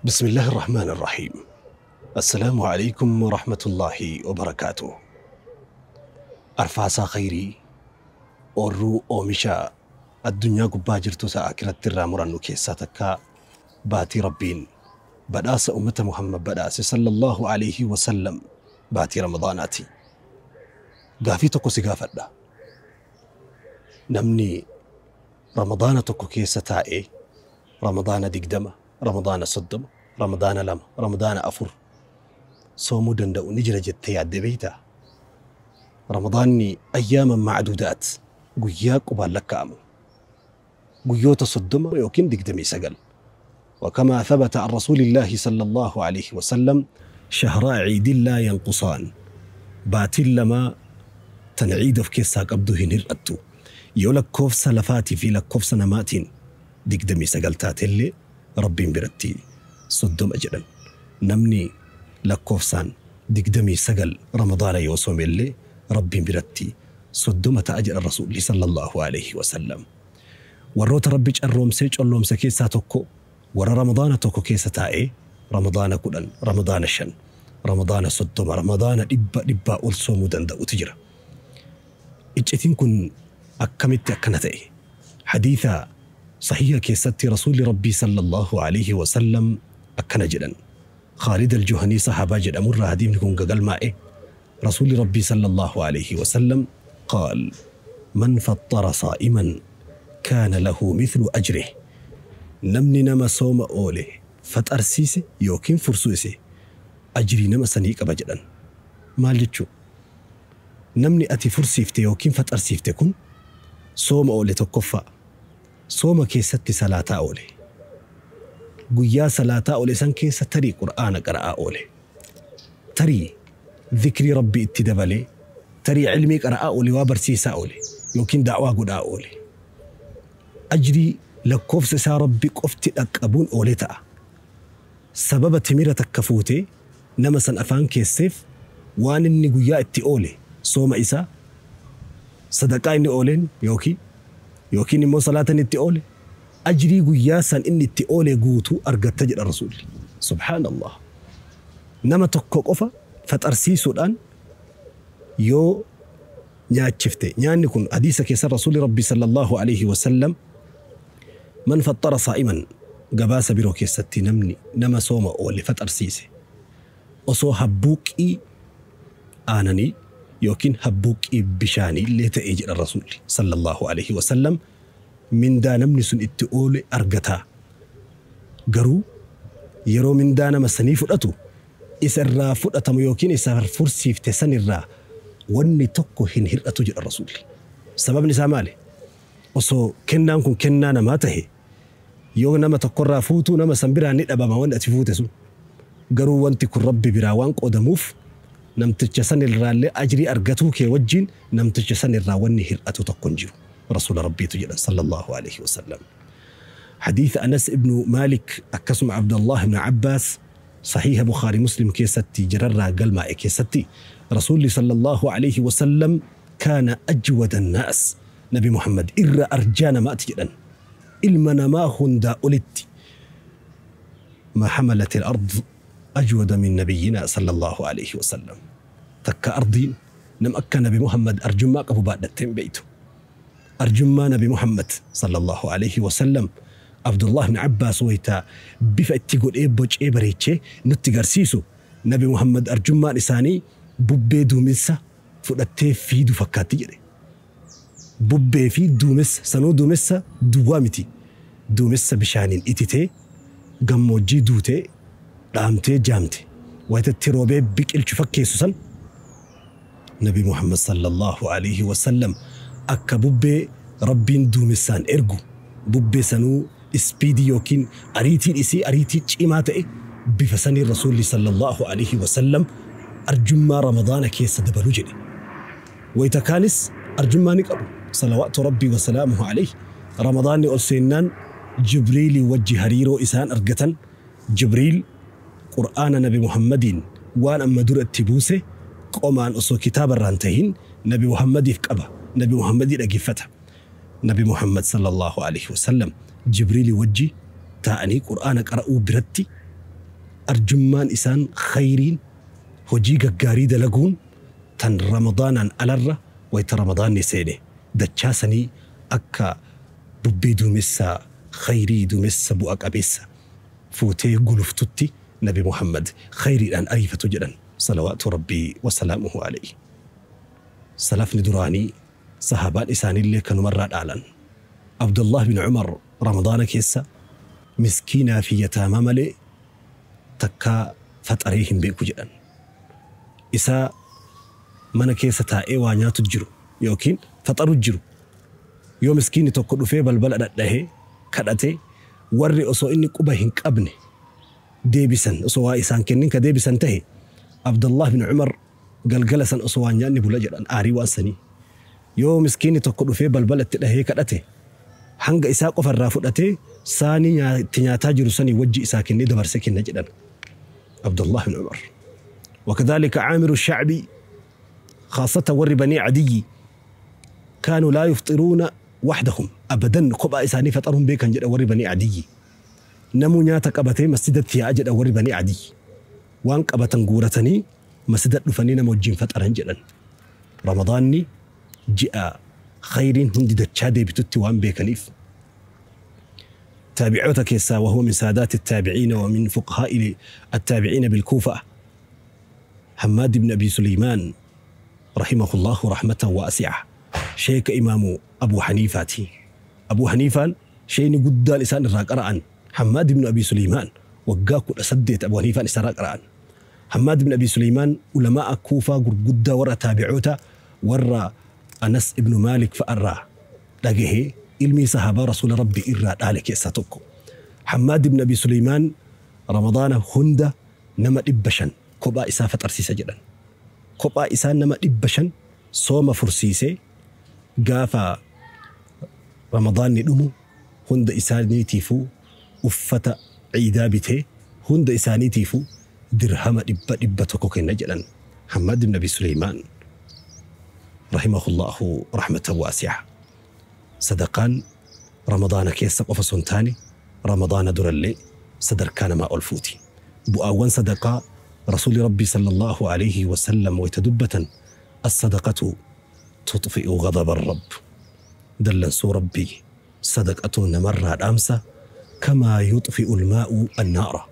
بسم الله الرحمن الرحيم. السلام عليكم ورحمة الله وبركاته. Arfaasaa khayrii oorruu oomisha addunyaa gubbaa jirtu sa'a akiratti irraa murannu keessaa takka baatii Rabbiin badhaasa ummata Muhammad badhaase sallallahu alayhi wasallam baatii Ramadaanaati. Gaafii tokko si gaafadha. Namni Ramadaana tokko keessa taa'ee Ramadaana 20, Ramadaana 30, Ramadaana 2, Ramadaana 4 soomuu danda'u ni jira jettee yaaddee beektaa? Ramadaanni ayyaaman macduudaat, guyyaa qubaan lakkaa'amu, guyyoota 30 yookiin 29. وكما ثبت عن رسول الله صلى الله عليه وسلم شهر عيد لا ينقصان، باتل لما تنعيد في كيسا قبضه هنرأتو يولك كوف سلفاتي في لك كوف سنماتين 29 تاتلي ربين برتي 30 أجرا. نمني لكوفسان 29 رمضان يوصوم اللي ربين برتي 30 أجر الرسول صلى الله عليه وسلم. وروت ربي الرومسيج اللومسة كيسا توكو ورا رمضان توكو كيسا تائي رمضان كلن رمضان 5 رمضان 30 رمضان إبا إبا ألصوم دندا وتجرى. إجتين كن أكملت أكنتي حديثا صحيح كيستي رسول ربي صلى الله عليه وسلم أكنجلا خالد الجهني صحابة جد أمر هديم لكم قال مائي رسول ربي صلى الله عليه وسلم قال من فطر صائما كان له مثل أجره. نمني نما صوم أوله فتأرسيسي يوكين فرسوسي أجري نما سنيك أبجدا. مالجو نمني أتي فرسيفتي يوكين فتأرسيفتكم صوم أوله تكفى صوم كيستي صلاة أوله قيا صلاة أوله سن كيسة تري قرآن قراء أوله تري ذكري ربي اتدبلي تري علمي قراء أولي وبرسيسا أولي يمكن دعوة قراء أولي أجري لكوف سا ربي قفتي أكبون أولي تأ سبب تميرة كفوتي نمسا أفان كيسيف وان إني قيا اتي أولي صوم إسا صدقاء إني أولين يوكي يوكي نمو صلاة إني أولي أجري قيا سان إني اتي أولي قوتو أرقى تجر الرسول. سبحان الله. نما تكوك أفا فتأرسيسو الآن يو نياتشفته نياني كن حديث كيسر رسول ربي صلى الله عليه وسلم من فطر صائما قباس برو كيستي نمني نما صوم أولي فتأرسيسي أصو هبوكي آنني يوكين هبوكي بشاني اللي تأجر الرسول صلى الله عليه وسلم من دا نمني سن اتقولي أرقتا قرو يرو من دا نما سني فرأتو إسر فرأتم يوكين إسر فرسي افتسن الرا واني تكو هنهر أتجر الرسول. سبب نسا مالي أصو كنان كن كنان ما تهي يو نما تقرى فوتو نما سنبرا نتأبا ما وان أتفوتسو قرو وانتي كن ربي براوان قدموف نمتجسن الرا اللي أجري أرقتو كي وجين نمتجسن الرا واني هر أتو تقنجيو رسول ربي تجد صلى الله عليه وسلم. حديث أنس ابن مالك أكسم عبد الله بن عباس صحيح بخاري مسلم كيستي جرر قلما كيستي رسول صلى الله عليه وسلم كان أجود الناس نبي محمد إر أرجانا ما أتجدن إلمنا ما خندا أولدت ما حملت الأرض أجود من نبينا صلى الله عليه وسلم. تك أرضين نم أكا نبي محمد أرجما قبو بعد التين بيته أرجما نبي محمد صلى الله عليه وسلم. عبد الله بن عباس ويتا بفأتي قول إيه بوج إيه بريتشي نتقرسيسو نبي محمد أرجما نساني بوبي دومسا فؤتي في دو فكاتي جري بوبي في دومس سنو دومسا دوامتي دومسا بشانين إتيتي قموجي دوتي رامتي جامتي ويتا تروبي بك الشفكي سوسن نبي محمد صلى الله عليه وسلم أكا بوبي ربين دومسان إرجو بوبي سنو سبيدي يوكين أريتي إسي أريتي إماتي بفسني الرسول صلى الله عليه وسلم أرجما رمضان كيس دبلو جري ويتكالس أرجما نقبل صلوات ربي وسلامه عليه. رمضان ألسينان جبريل وجه هريرو إسان أرقتن جبريل قرآن نبي محمد وان أما دور التبوسة قومان أصو كتاب الرانتهين نبي محمد يفقبه نبي محمد يرقفته نبي محمد صلى الله عليه وسلم جبريل وجه تاني قرآن قرأوا برتي Arjummaan isaan khayriin hojii gaggaarii dalaguun tan Ramadaanaan alarra wayta Ramadaanni seene dachaa sanii akka bubbee duumessa khayrii duumessa bu'a qabeessa fuutee guluftutti Nabi Muhammad khayriidhaan ariifatu jedhan salawaatu Rabbii wasalaamuhu alayhi. Salafni duraanii sahaabaan isaaniillee kanumarraa dhaalan. Abdullah bin Umar Ramadaana keessa miskiinaa fi yataamaa malee takkaa faxaree hin beeku jedhan. Isaa mana keessa taa'ee waa nyaatu jiru yookiin faxaru jiru. Yoo miskiinni tokko dhufee balbala dhadhahee kadhatee warri osoo inni quba hin qabne deebisan osoo waa isaan kennin ka deebisan tahe Abdullah bin Umar galgala san osoo waan nyaanni bula jedhan aarii waan sanii. Yoo miskiinni tokko dhufee balbala itti dhahee kadhate hanga isaa qofa irraa fudhatee saanii itti nyaataa jiru sanii wajji isaa kennee dabarsee kenna jedhan Abdullah bin Umar. وكذلك عامر الشعبي خاصة ور بني عدي كانوا لا يفطرون وحدهم أبدا قبا إساني فطرهم بيكن جد ور بني عدي نمو نياتا قبتي مسجد يا جد ور بني عدي وان قبتن غورتني مسجد دفني نمو جين فطرن جدن رمضاني جاء خير هندي دچا ديبتتي وان بيكنيف تابعوتا كيسا وهو من سادات التابعين ومن فقهاء التابعين بالكوفة حماد بن أبي سليمان رحمه الله رحمة واسعة شيخ إمام أبو حنيفة أبو حنيفة شيء قد لسان الراقران حماد بن أبي سليمان وقاكو أسديت أبو حنيفة لسان الراقران حماد بن أبي سليمان علماء كوفة قد ورا تابعوتا ورا أنس ابن مالك فأرى لقيه علمي صحابة رسول ربي إرى ذلك يساتوكو حماد بن أبي سليمان رمضان هند نما إبشن كوبا إسافة أرسيسة جدا كوبا إسان نما إبشن صوم فرسيسة قافا رمضان ندمو هند إساني تيفو أفتا عيدابته هند إساني تيفو درهم إبا إبا توكو نجلا حماد بن أبي سليمان رحمه الله رحمة واسعة. صدقان رمضان كيس قف سنتاني رمضان درلي صدر كان ما ألفوتي بؤاوان صدقاء رسول ربي صلى الله عليه وسلم ويتدبة الصدقة تطفئ غضب الرب دلنسو ربي صدقة نمر الأمس كما يطفئ الماء النار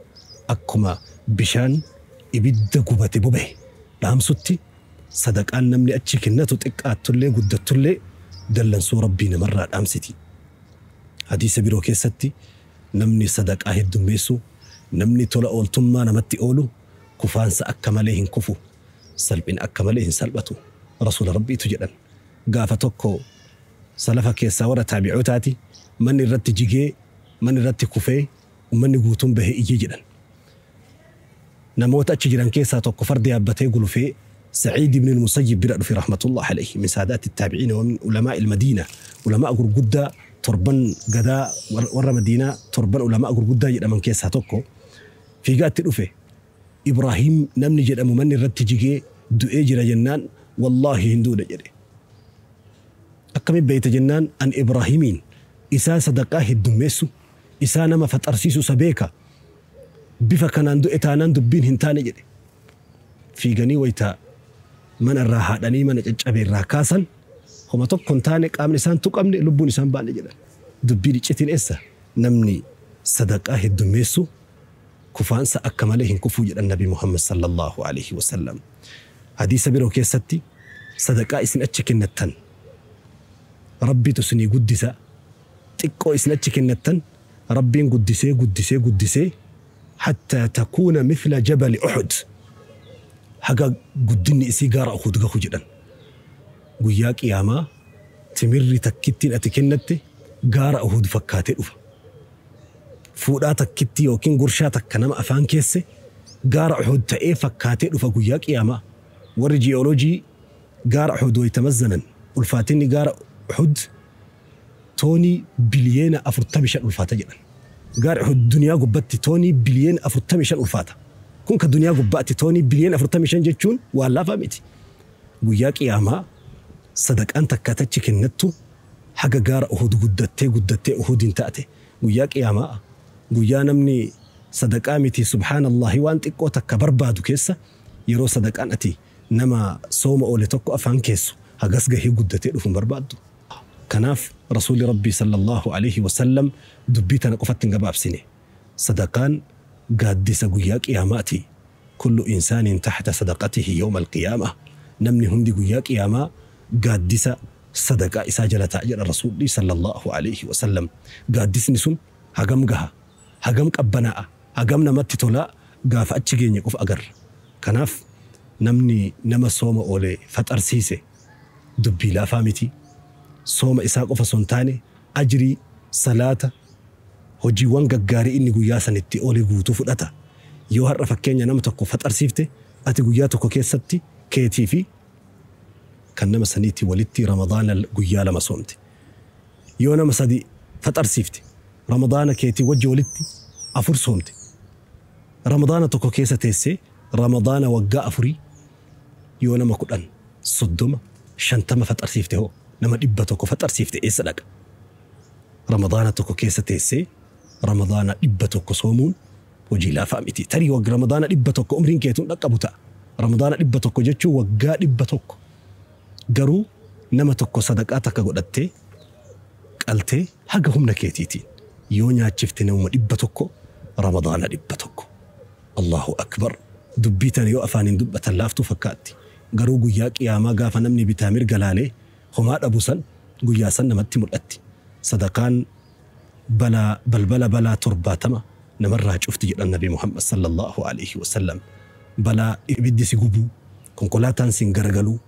أكما بشان إبد قبة ببه الأمستي صدق أن نمني أتشكنتو تقاتلي قدتلي دلنسو ربي نمر الأمستي. حديث بيرو كيستي نمني صدق أهد دميسو نمني تولا أولتما نمتي أولو كفانس أكمليهن كفو سلبين أكمليهن سلبتو رسول ربي تجدن قافتوكو سلفا كيسا ورا تابعوتاتي من الرت جيجي من الرت كفي ومن قوتون به إيجي جدن نموت أتشجران كيسا توكو فرد يابتي قلو في سعيد بن المسيب برأ في رحمة الله عليه من سادات التابعين ومن علماء المدينة علماء قرقودة تربان قدا ورا مدينة تربان علماء قرقودة جدا من كيسا توكو في قات الأفه إبراهيم نمني جد أمو من الرت جيجي دؤي جرى جنان والله هندون جري أكمل بيت جنان أن إبراهيمين إسا صدقاه الدميسو إسا نما فترسيسو سبيكا بفكان عندو إتانان دبين هنتاني جري في غني ويتا من الراحة دني من أجابي الراكاسا هم تكون تانك أمن إنسان تقامني لبون إنسان باني جدا دبيري تشتين إسا نمني صدقاه الدميسو كفان سأكملهن كفو جدا النبي محمد صلى الله عليه وسلم. حديث بيرو كيستي صدقاء إسن أتشكن التن ربي تسني قدسا تكو إسن أتشكن التن ربي قدسي قدسي قدسي حتى تكون مثل جبل أحد حقا قدني إسي قارأ أخوذ قخو جدا قياك ياما تمري تكتين أتكنتي قارأ أخوذ فكاتي أفا فودا تكتي يوكين قرشا تكنم أفان كيسي قارأ أحد تأي فكاتي أفا قياك ياما ور جيولوجي قارأ أحد ويتمزنا والفاتني قارأ أحد توني بليين أفرتمشان الفاتة جدا قارأ أحد الدنيا قبتي توني بليين أفرتمشان الفاتة كون كدنيا قبأتي توني بليين أفرتمشان جتشون ولا فهمتي وياك يا ما صدق أنت كاتتشك النتو حاجة جار أهود قدتي قدتي أهود انتأتي وياك يا ما ويا نمني Sadaqaa miti, subhaanallahi, waan xiqqoo takka barbaadu keessa yeroo sadaqaan ati nama sooma oole tokko afaan keessu hagas gahee guddatee dhufu hin barbaaddu. Kanaaf Rasuulli Rabbii sallallahu alaihi wasallam dubbii tana qofatti hin gabaabsine. Sadaqaan gaaddisa guyyaa qiyaamaati. Kullu insaanin taxta sadaqatihi yawma alqiyaama. Namni hundi guyyaa qiyaamaa gaaddisa sadaqaa isaa jala ta'a jedha Rasuulli sallallahu alaihi wasallam. Gaaddisni sun hagam gaha, hagam qabbanaa'a, hagam namatti tolaa gaafa achi geenye qofa agarra. Kanaaf namni nama sooma oole faxarsiise dubbii laafaa miti. Sooma isaa qofa osoo hin taane ajrii, salaata, hojiiwwan gaggaarii inni guyyaa sanitti oole guutuu fudhata. Yoo har'a fakkeenya nama tokko faxarsiifte, ati guyyaa tokko keessatti keetii fi kan nama saniitti walitti Ramadaana guyyaa 2 soomte. Yoo nama 3 faxarsiifte, Ramadaana keetii wajji walitti 4 soomte. Ramadaana tokko keessa teessee Ramadaana waggaa 4. Yoo nama 10, 30, 50 faxarsiifte hoo, nama 100 faxarsiifte eessa dhaqa? Ramadaana tokko keessa teessee Ramadaana 100 soomuun hojii laafaa miti. Tarii Ramadaana 100 umriin keetuun dhaqqabu ta'a. Ramadaana 100 jechuun waggaa 100. Garuu nama tokko sadaqaa takka godhattee qaltee haga humna keetiitiin yoo nyaachifte namuma 100 Ramadaana 100. Allahu akbar. Dubbii tana yoo afaaniin dubbatan laaftuu fakkaatti. Garuu guyyaa qiyaamaa gaafa namni bitaa mirga laalee homaa dhabu san, guyyaa san namatti mul'atti. Sadaqaan balaa balbala balaa 70 namarraa cufti jedhan Nabi Muhammad sallallahu alaihi wasallam. Balaa ibiddi si gubuu, konkolaataan sin garagaluu,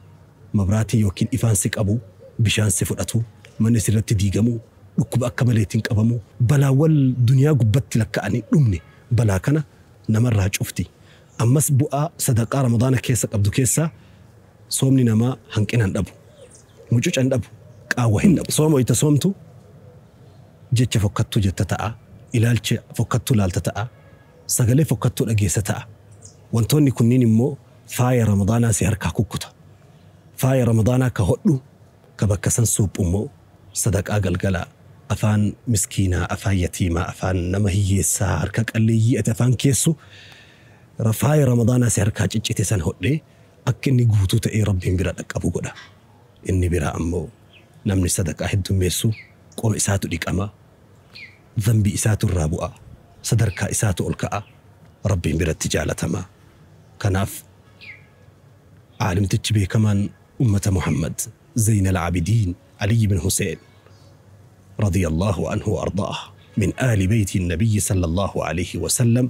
mabraatiin yookiin ifaan si qabuu, bishaan si fudhatuu, manni sirratti diigamuu, dhukkuba akka maleetiin qabamuu, balaawwan duniyaa gubbatti lakka'anii dhumne balaa kana namarraa cufti. Ammas bu'aa sadaqaa Ramadaana keessa qabdu keessaa soomni namaa hanqina hin dhabu, mucuca hin dhabu, qaawwa hin dhabu. Sooma wayita soomtu jecha fokkattuu jetta ta'a, ilaalcha fokkattuu laalta ta'a, sagalee fokkattuu dhageessa ta'a. Wantoonni kunniin immoo faaya Ramadaanaa si harkaa kukkuta. Faaya Ramadaanaa ka hodhu, ka bakka san suuphu immoo sadaqaa galgalaa afaan miskiinaa, afaan yatiimaa, afaan nama hiyyeessaa, harka qalleeyyii ati afaan keessu faaya Ramadaanaa si harkaa ciccite san hodhee akka inni guutuu ta'ee Rabbiin bira dhaqqabu godha. Inni biraa ammoo namni sadaqaa heddummeessu qoma isaatu dhiqama, dhanbii isaatu irraa bu'a, sadarkaa isaatu ol ka'a, Rabbiin biratti jaalatama. Kanaaf aalimtichi beekamaan ummata Muhammad Zayn al-Abidiin Ali ibn Hussein radiyallahu anhu wa ardaah min aali beeyti nabiyyi sallallahu alaihi wasallam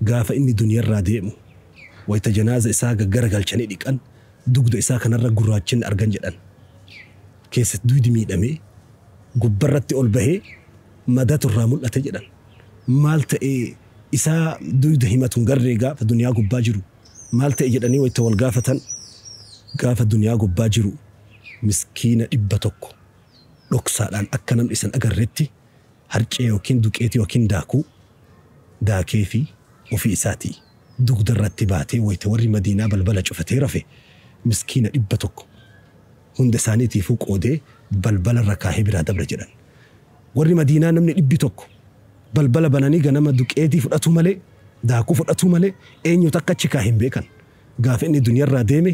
gaafa inni duniyarraa deemu wayita janaaza isaa gaggaragalchanii dhiqan dugda isaa kanarra gurraachinni argan jedhan. Keessatti duydi miidhamee gubbarratti ol bahee madatu irraa mul'ate jedhan. Maal ta'ee isaa duyda himatu hin garree gaafa duniyaa gubbaa jiru, maal ta'e jedhanii wayita wal gaafatan, gaafa duniyaa gubbaa jiru miskiina 100 dhoksaadhaan akka namni isan agarretti harcee yookiin duqeetii yookiin daakuu daakee fi ofii isaatii dugda irratti baatee wayita warri Madiinaa balbala cufatee rafe miskiina 100 hunda isaaniitiifuu qoodee balbala irra kaahee biraa dabre jedhan. Warri Madiinaa namni 100 balbala bananii ganama duqeetii fudhatu malee, daakuu fudhatu malee eenyutu akka achi kaa'e hin beekan. Gaafa inni duniyarraa deeme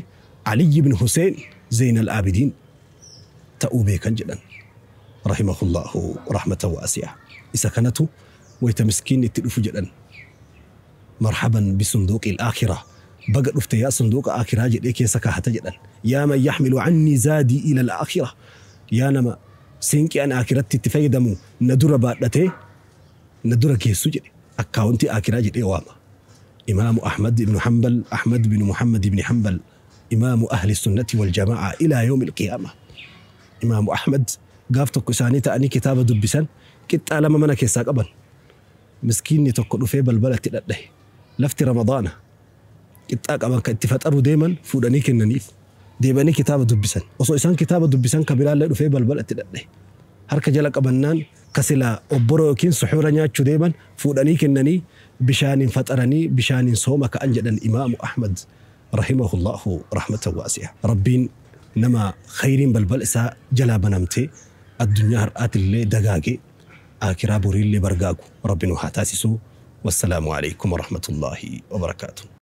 Ali ibn Hussein Zayn al-Abidiin ta'uu beekan jedhan. Rahimahullahu rahmatan waasi'a. Isa kanatu wayita miskiinni itti dhufu jedhan. Marhaban bisunduuqi al-aakhirah. Baga dhufte yaa sunduuqa aakiraa jedhee keessa kaahata jedhan. Yaa man yaxmilu cannii zaadii ila al-aakhirah. Yaa nama siinqii an aakiratti itti fayyadamu na dura baadhatee na dura geessu jedhe. Akkaawuntii aakiraa jedhee waama. Imaamu Ahmad ibn Hanbal, Ahmad bin Muhammad ibn Hanbal, imaamu ahli sunnati wal jamaa'a ilaa yawmi al-qiyaama. Imaamu Ahmad gaaf tokko isaanii ta'anii kitaaba dubbisan, qixxaa 2 mana keessaa qaban. Miskiinni tokko dhufee balbala itti dhadhahe. Lafti Ramadaana. Qixxaa qaban kan itti faxaru deeman fuudhanii kennaniif. Deebanii kitaaba dubbisan. Osoo isaan kitaaba dubbisan ka biraallee dhufee balbala itti dhadhahe. Harka jala qabannaan ka silaa obboroo yookiin suxuura nyaachuu deeman fuudhanii kennanii bishaaniin faxaranii bishaaniin sooma ka'an jedhan Imaamu Ahmad rahimahullahu rahmatan waasi'a. Rabbiin nama khayriin balbala isaa jalaa banamtee addunyaa har'aatillee dagaagee aakiraa boriillee bargaagu Rabbi nu haa taasisu. Wassalaamu alaikum warahmatullaahi wabarakaatuh.